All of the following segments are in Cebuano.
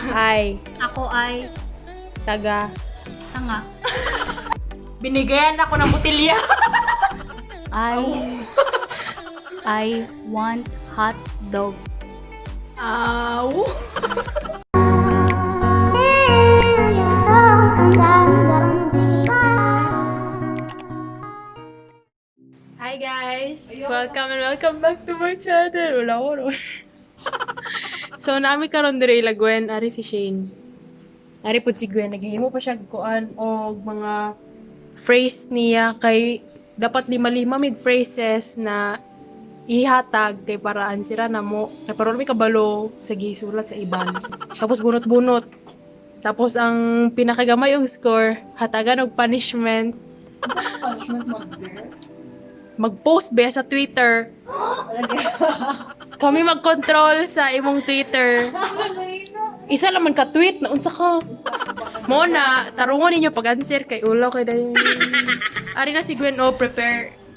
Ay Ako ay taga tanga. Binigayan ako ng botilya. I want hot dog. Aw. Hi guys! Welcome and welcome back to my channel. Wala ko ro. So naami karon dire ila Gwen, ari si Shane. Ari pud si Gwen, naghihimo pa siya og kuan og mga phrase niya kay dapat lima-lima mig phrases na ihatag kay paraan sira na mo kay para may kabalo sa gisulat sa iban. Tapos bunot-bunot. Tapos ang pinakagamay og score, hatagan og punishment. Punishment mag-bear? Mag-post ba sa Twitter. Kami mag-control sa imong Twitter. Isa naman ka tweet na unsa ka. Mo na tarungon ninyo pag-answer kay ulaw kay dayon. Ari na si Gwen, oh,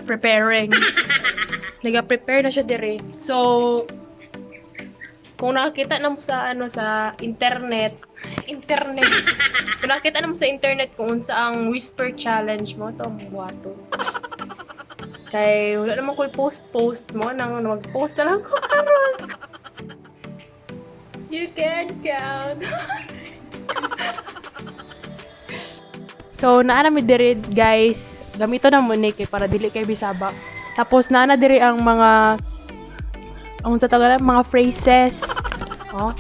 preparing. Naga-prepare na siya dire. So kung nakakita na mo sa ano sa internet, internet. Kung nakakita na mo sa internet kung unsa ang whisper challenge mo to ang buhaton. Kay wala naman ko'y post-post mo nang mag-post na lang ko karon. You can count. So, naa na mi diri guys. Gamito na mo ni kay para dili kay bisaba. Tapos naa na diri ang mga ang sa Tagalog, mga phrases. Oh.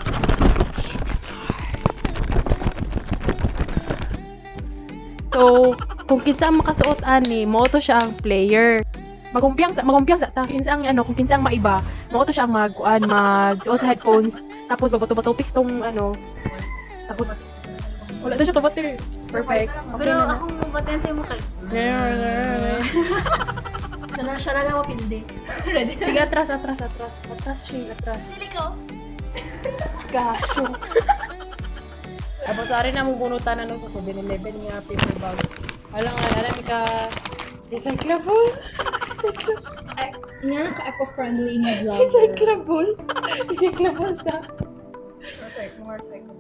So, kung kinsa ang makasuot ani, mao to siya ang player. Magumpiang sa ta kinsa ang ano, kung kinsa ang maiba, mao to siya ang magkuan, magsuot sa headphones, tapos babato-bato fix tong ano. Tapos wala na siya tubate. Perfect. Okay Pero na na. akong mabaten sa imo kay. Sana siya na lang mapindi. Ready? Sige, atras, atras, atras. Atras, Shane, atras. Dili ko. Gasyo. Tapos, ari na mong bunutan ano sa 7-Eleven nga paper bag. Wala nga, alam ka recyclable. Recyclable. Ay, nga naka-eco-friendly nga vlogger. Recyclable. Recyclable ta. Recycle, recycle.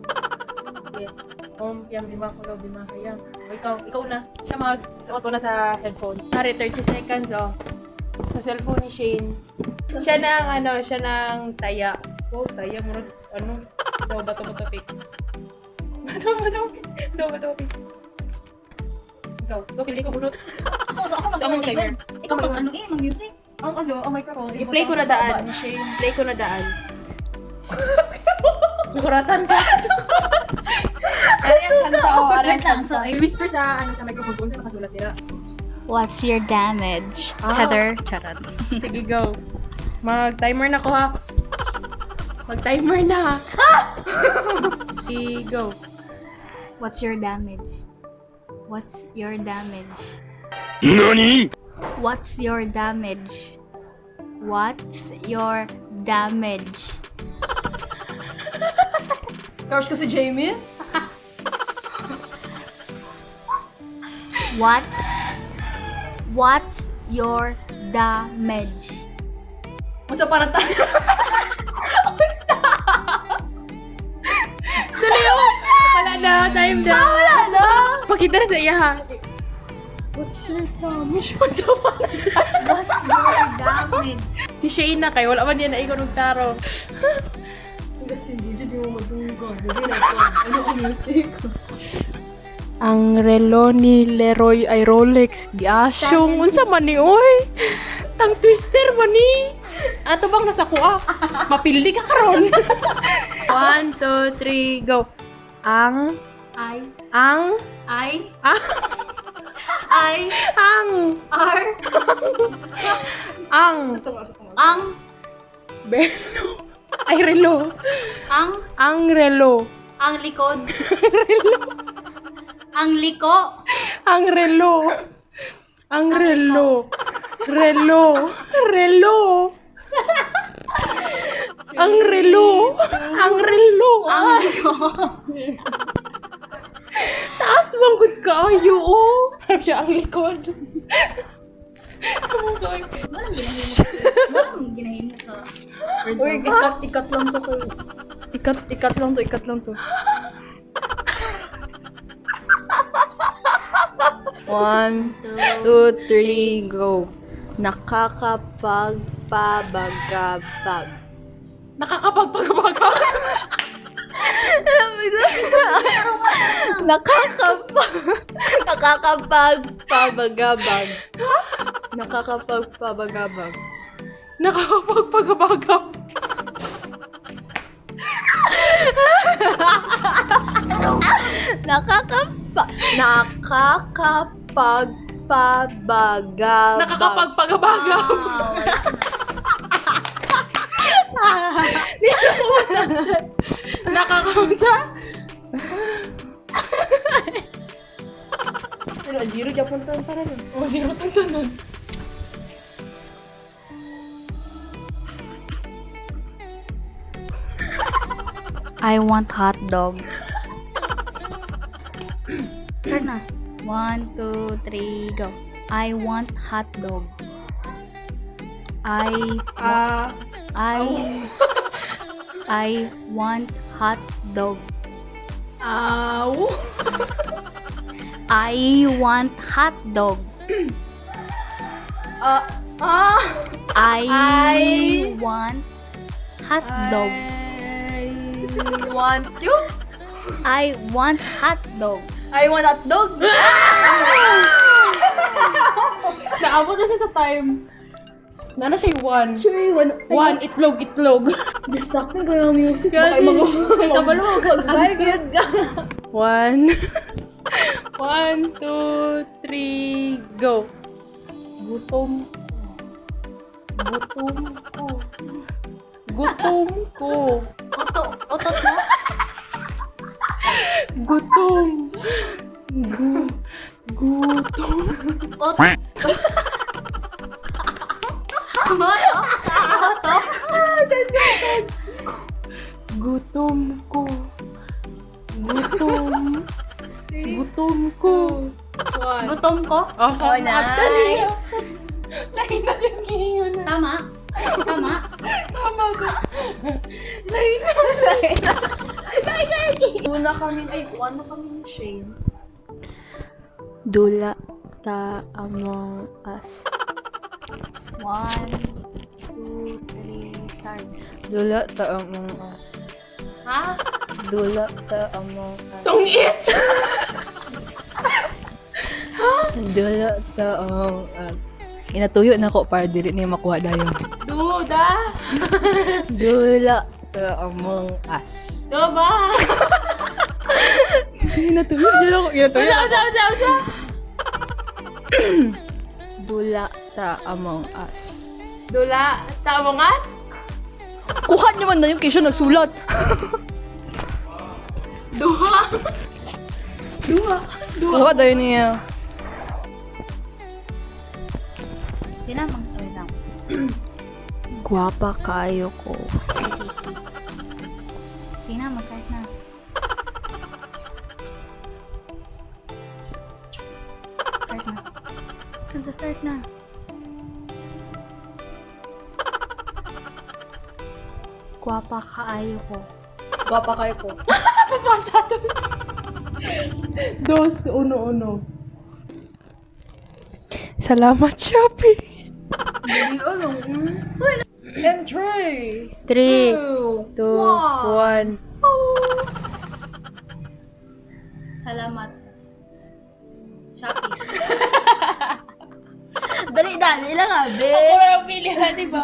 Okay. Yung bima ko bima hayang. O, ikaw, ikaw na. Siya mag suot mo na sa headphone. Ari, 30 seconds, oh. Sa cellphone ni Shane. Siya na ang ano, siya na ang taya. Wow, taya murag ano. So, bato-bato pick. Bato-bato pick. Bato-bato pick. Ikaw, ikaw pili ko bunot. Ako so ako mag So, ako mag-timer. Ikaw mag ano eh, mag music. Ang ano, ang microphone. I-play ko na daan. Ni Shane. Play ko na daan. Nakuratan ka. Ari ang kanta, oh. Ari ang Wait lang, kanta. so, I-whisper sa, ano, sa microphone kung saan nakasulat nila. What's your damage? Ah. Heather Charot. Sige, go. Mag-timer na ko, ha. Mag-timer na, ha. Sige, go. What's your damage? What's your damage? NANI? What's your damage? What's your damage? Crush ko si Jamie. What's your damage? Unsa para tayo? Dali, oh. Wala na. Time na. Wala na. Pakita na sa iya, ha. What's your damage? What's your What's your damage? Si Shane na kay wala man niya naigon og taro. Kasi hindi, di mo madunggan. Hindi na ito. Ano ang music? Ang relo ni Leroy ay Rolex. Giasyong unsa man ni oy? Tang twister man ni. Ato bang nasa kuha? Mapili ka karon. 1 2 3 go. Ang I ang I Ah. I ang R ang Ito nga sa tunga. ang belo ay relo. ang Ang relo. ang likod. Ang liko. Ang relo. Ang relo. Relo. Relo. Ang relo. Ang relo. Ang liko. Taas bang gud kaayo oh. Siya ang likod. Samong kaayo. Walang ginahimo. Walang ginahimo sa Uy, ikat, ikat lang to kayo. Ikat, ikat lang to, ikat lang to. One, Two, two, three, go. Nakakapagpabagabag. Nakakapagpagbaga. Nakakapagpabagabag. Nakakapagpabagabag. Nakakapagpagbaga. Nakakapagpabagabag. Nakakapagpagabaga. Ah, wala na. Nakakaunsa? Pero zero Japon to para nun. Oh, zero tang tanan. I want hot dog. Start na. One, two, three, go. I want hot dog. I Ah, I I want hot dog. Aw. I want hot dog. ah, ah. I, I- want hot dog. I want you. I want hot dog. I want hot dog. Naabot na siya sa time. Nana siya yung one. Sure, one. One, itlog, itlog. Distracting ko yung music. Gani. Baka Kabalo ka sa Bye, good. One. One, two, three, go. Gutom ko. Gutom ko. Gutom ko. Uto, utot mo? Gutom. Gu gutom. Ut. Moto? Uto? Gutom ko. Gutom. Gutom ko. One. Gutom ko? Okay. Oh, nice. Lahi na siyang gihingon na. Tama? Tama? Tama ba? Lahi na. Una kami, ay, one na kami ni Shane. Dula ta among us. One, two, three, start. Dula ta among us. Ha? Dula ta among us. Tungit! Dula ta among us. Inatuyo na ko para dili niya makuha dayon. Duda! Dula ta among us. Duba! Inatuyo dyan ako. Inatuyo. Usa, usa, usa, usa! Dula ta among us. Dula ta among us? Kuha naman na yung kisyo nagsulat. Duha! Duha! Duha! Kuha dayon niya. Sila mang wait lang. Guwapa kayo ko. Sina, mag-start na. Start na. Kanta, start na. Guwapa kaayo ko. Guwapa kayo ko. Dos, uno, uno. Salamat, Shopee! Hindi alam. And three. Three, Two. two, one. Salamat. Shopee. Dali, dali lang ah, be. Ako na yung pili ha, di ba?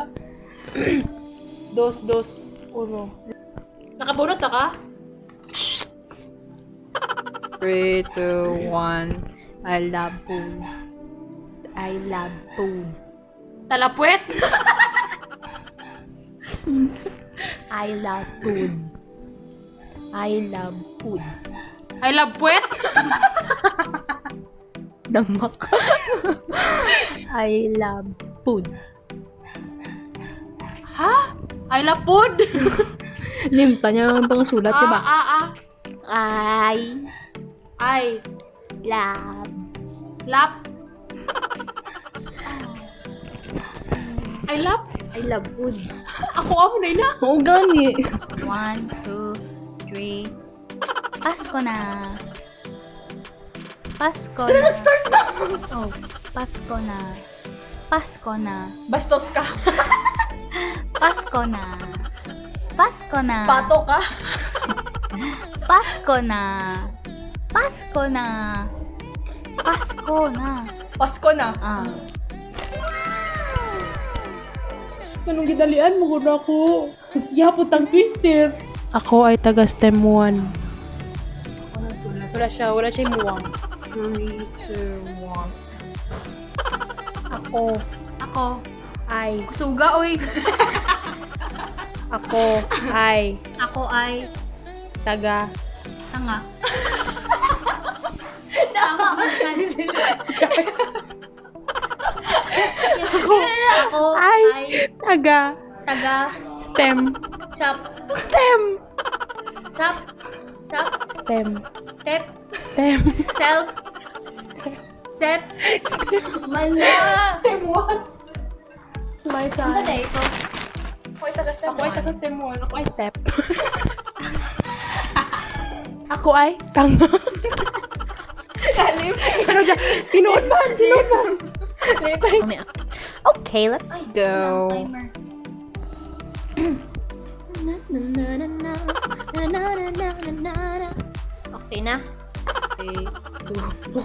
Dos, dos, uno. Nakabunot na ka? Three, two, one. I love food. I love food. Talapwet? I love food. I love food. I love puwet? Damak. I love food. Ha? I love food? Limpa niya ang pangsulat, Ah, diba? ah, ah. I I love lap. I love? I love food. Ako ako na ina. Oo, gani. One, two, 3. Pasko na. Pasko na. Nag-start na! Oh, Pasko na. Pasko na. Bastos ka. Pasko na. Pasko na. Pato ka. Pasko na. Pasko na. Pasko na. Pasko na. Ah. Anong gidalian mo ko ako? Yapot ang twister. Ako ay taga STEM 1. Wala siya, wala siya muwang. 3, 2, 1. Ako Ako. ay, Kusuga, oy. ako ay Ako ay taga tanga. Tama man sa Ako Ay. ay taga taga STEM. shop STEM. sap sap STEM. tep STEM. self sep mana. STEM 1. It's my Unsa time. day ito? Ako ay taga STEM. Ako ay taga STEM 1. Ako ay step. Ako ay tanga. Kalim. Ano siya? Tinuod man, tinuod man. Okay, let's go. Walang timer. Okay na. 3, 2, 1.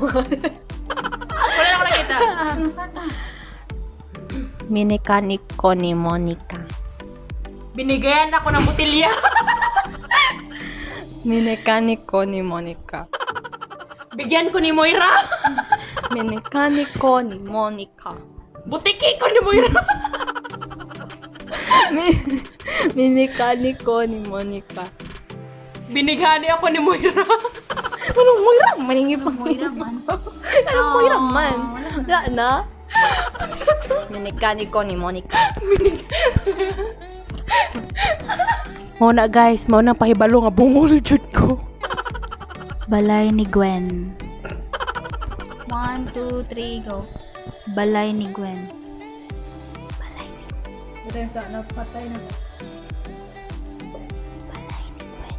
Wala na ako nakita. Minekaniko ni Monica. Binigyan ako ng botilya. Minekaniko ni Monica. Bigyan ko ni Moira. Minekaniko ni Monica. Butiki ko ni Moira. Minekaniko ni Monica. Binighani ako ni Moira. Anong Moira? Maningi pa. Moira man. Anong Moira man? Wala na. Wala na. Minekaniko ni Monica. Mao na guys, mao na pahibalo nga bungol jud ko. Balay ni Gwen. 1, 2, 3, go. Balay ni Gwen. Balay ni Napatay na. Balay ni Gwen.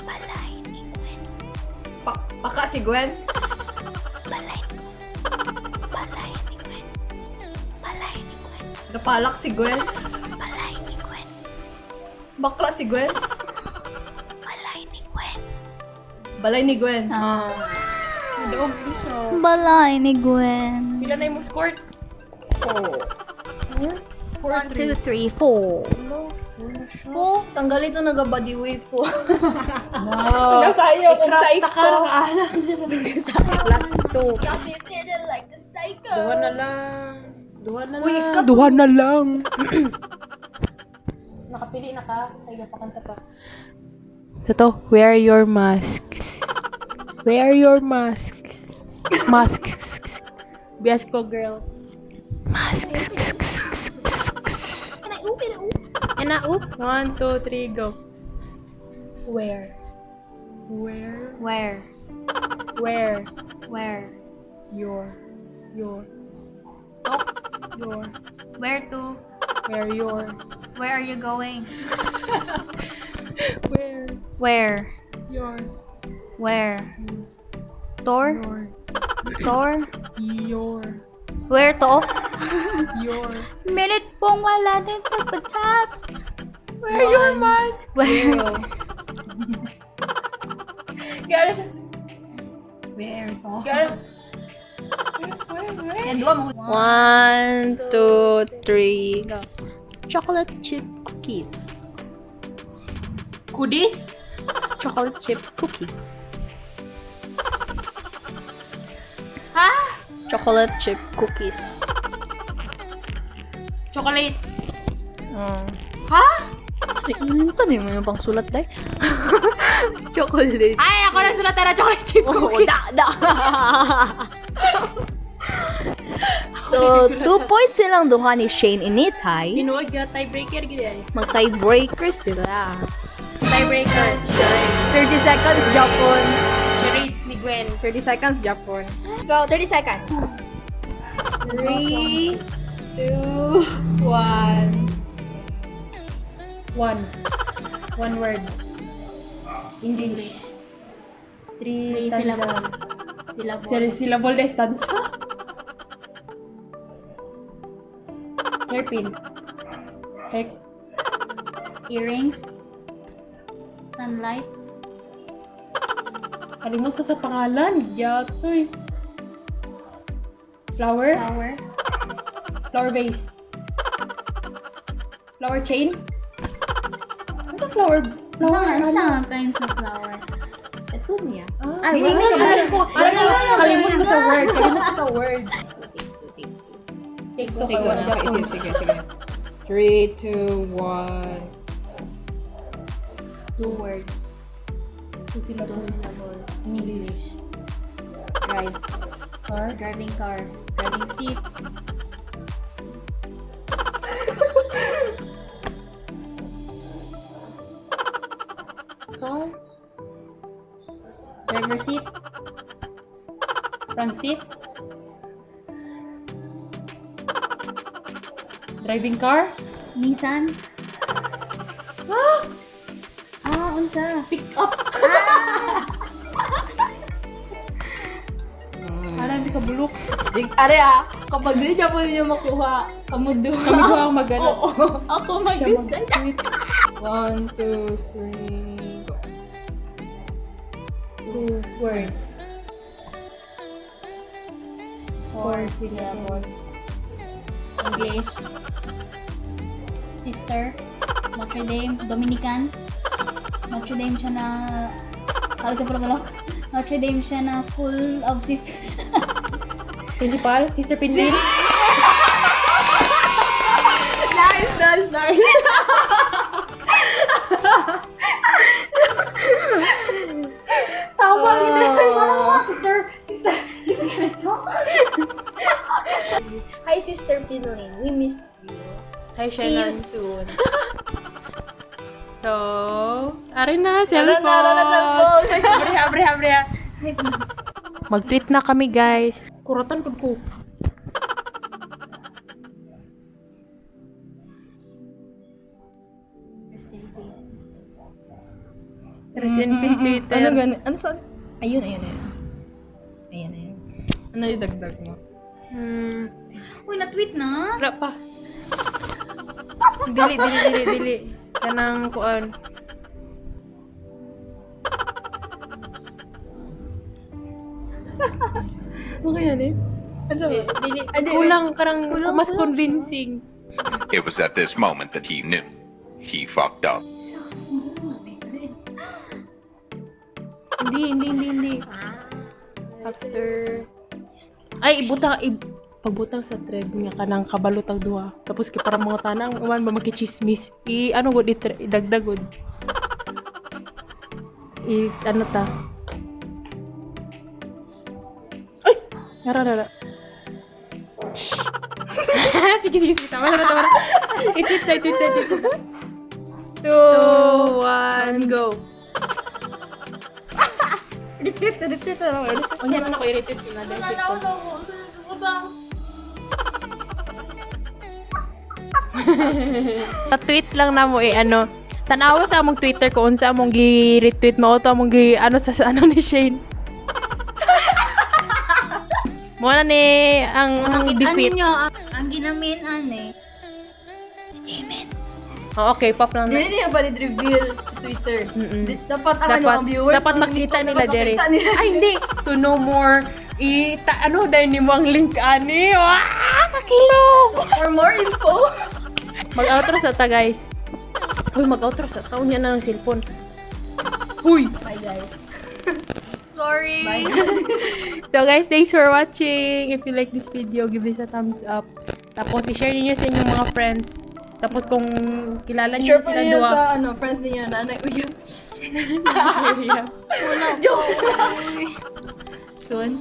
Balay ni Gwen. Paka si Gwen. Balay ni Balay ni Gwen. Balay ni Gwen. Napalak si Gwen. Balay ni Gwen. Bakla si Gwen. Balay ni Gwen. Balay ni Gwen. Ah. Daog ni siya. Balay ni Gwen. Pila na imong score? 4. 1, 2, 3, 4. Po, tanggalin ito naga-body wave po. Wow. Sayo, kung I-craft ka ng alam. Last 2. Duha na lang. Duha na Uy, lang. ikaw- Duha na lang. Nakapili na ka. Ay, pakanta pa. Ito, wear your masks. Wear your masks. Masks. Bias ko, girl. Masks. Ina up. 1, 2, 3, go. Where? Where? Where? Where? Where? Your. Your. Oh, Your. where to? Where your. Where are you going? Where? Where? Your. Where? Tor? Your. Tor? Your. Where to? Your. Minute pong wala din pagpachat. Wear your mask. Where? Gano'n siya. Where to? Gano'n. Where, where, where? 1, 2, 3, go. Chocolate chip cookies. Kudis? Chocolate chip cookies. Ha? Chocolate chip cookies. Chocolate. Oh. Ha? Ano mo yung pangsulat, day? Chocolate. Ay, ako na sulat na chocolate chip Oo, cookies. da, da. So, 2 points silang duha ni Shane Initay. Tinuod ka, tiebreaker gid ay. Mag-tiebreaker sila. Tiebreaker. 30 seconds, Japon. Charades ni Gwen. 30 seconds, Japon. Go, 30 seconds. 3, 2, 1. 1. One word. English. Three, Three stanza. syllable. Syllable. Syllable na stanza. Hairpin. Hair. Earrings. Sunlight. Kalimot ko sa pangalan. Yatoy. Flower? Flower. Flower vase. Flower chain? Ano sa flower? Flower, Flower. ano? Siya ang kinds of flower. Ito niya. Ah, Ay, wala. wala. Kalimot ko. Wala, wala, Kalimot ko sa wala. word. Kalimot ko sa word. Take two, take two. Take two. Take two na. Okay, sige, sige, sige. 3, 2, 1. Two words. Two syllables. Two syllable. In English. Drive. Car. Driving car. Driving seat. Car. Driver seat. Front seat. Driving car. Nissan. Ah! Ah, unsa? Pick up. Ala, hindi ka bulok. Are ah, kapag di niya po ninyo makuha, kamudo. Kami ko ang mag-ano. Ako Siya mag-tweet. 1, 2, 3, go. Two words. Four syllables. English. Sister. Notre Dame. Dominican. Notre Dame siya na... Tawag siya pala balok. Notre Dame siya na School of Sister. Principal? Sister Pinlin? Nice, nice, nice. Tama! Oh. Sister! Sister! Sister ito? Hi, Sister Pinling. We miss you. Hi, See you Shannon. soon. So, ari na, cellphone. Ara na, cellphone. Abre, abre, abre. Mag-tweet na kami, guys. Kuratan pud ko. Rest in peace. Rest in peace, Twitter. Ano gani? Ano sa? Ayun, ayun, ayun. Ayun, ayun. Ano yung dagdag mo? Uy, na-tweet na. Wala pa. Dili, dili, dili, dili. Kanang kuan. Okay yan eh. Ano? Eh, dili. Adi, Kulang karang mas convincing. It was at this moment that he knew. He fucked up. Hindi, hindi, hindi, hindi. After ay ibutang pagbutang sa thread nga kanang kabalot ang duha. Tapos kay para mga tanang uman ba makichismis. I ano gud idagdag gud. I ano ta? Ay, nara nara. Shh. Sige, sige, sige. Tama na, tama na. I-tweet na, i-tweet na, i-tweet na. Two, one, go. Retweet, retweet na lang. Unya na ako i-retweet ko na. Dahil tweet ko. Sa-tweet lang na mo eh ano. Tanawa sa among Twitter ko unsa among gi-retweet mo to among gi ano sa ano ni Shane. Mo na ni ang Nakita defeat. ninyo, ang ginamin, ano eh. Si Jimin. Oh, okay, pop lang na. Hindi niya pa reveal sa Twitter. Mm-mm. Dapat ang ano, Dapat, ang viewers. dapat ang makita nito, nila dapat dere. makita nila. Ay, hindi. To know more, i ta, ano dahil ni mo ang link ani. Wah, kakilog. For more info. Mag-outro sa ta, guys. Uy, mag-outro sa ta. Unya na ng cellphone. Uy! Bye guys. Sorry. Bye. So guys, thanks for watching. If you like this video, give this a thumbs up. Tapos i-share niyo sa inyong mga friends. Tapos kung kilala niyo Share pa sila niyo duha, sa ano, friends niyo, nanay. Uy, share niyo. Wala. Joke. Soon.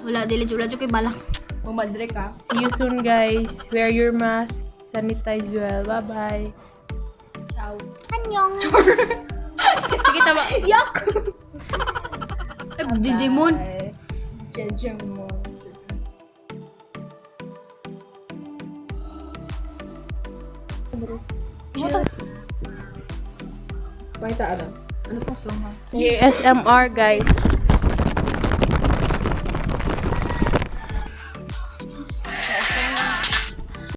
Wala, dili, wala, kay balak. Mamadre ka. See you soon guys. Wear your mask. Sanitize well. Bye-bye. Ciao. Annyeong. Sige, tama. Yuck! JJ Moon. JJ Moon. Pakita ano? Ano tong song ha? ASMR, guys.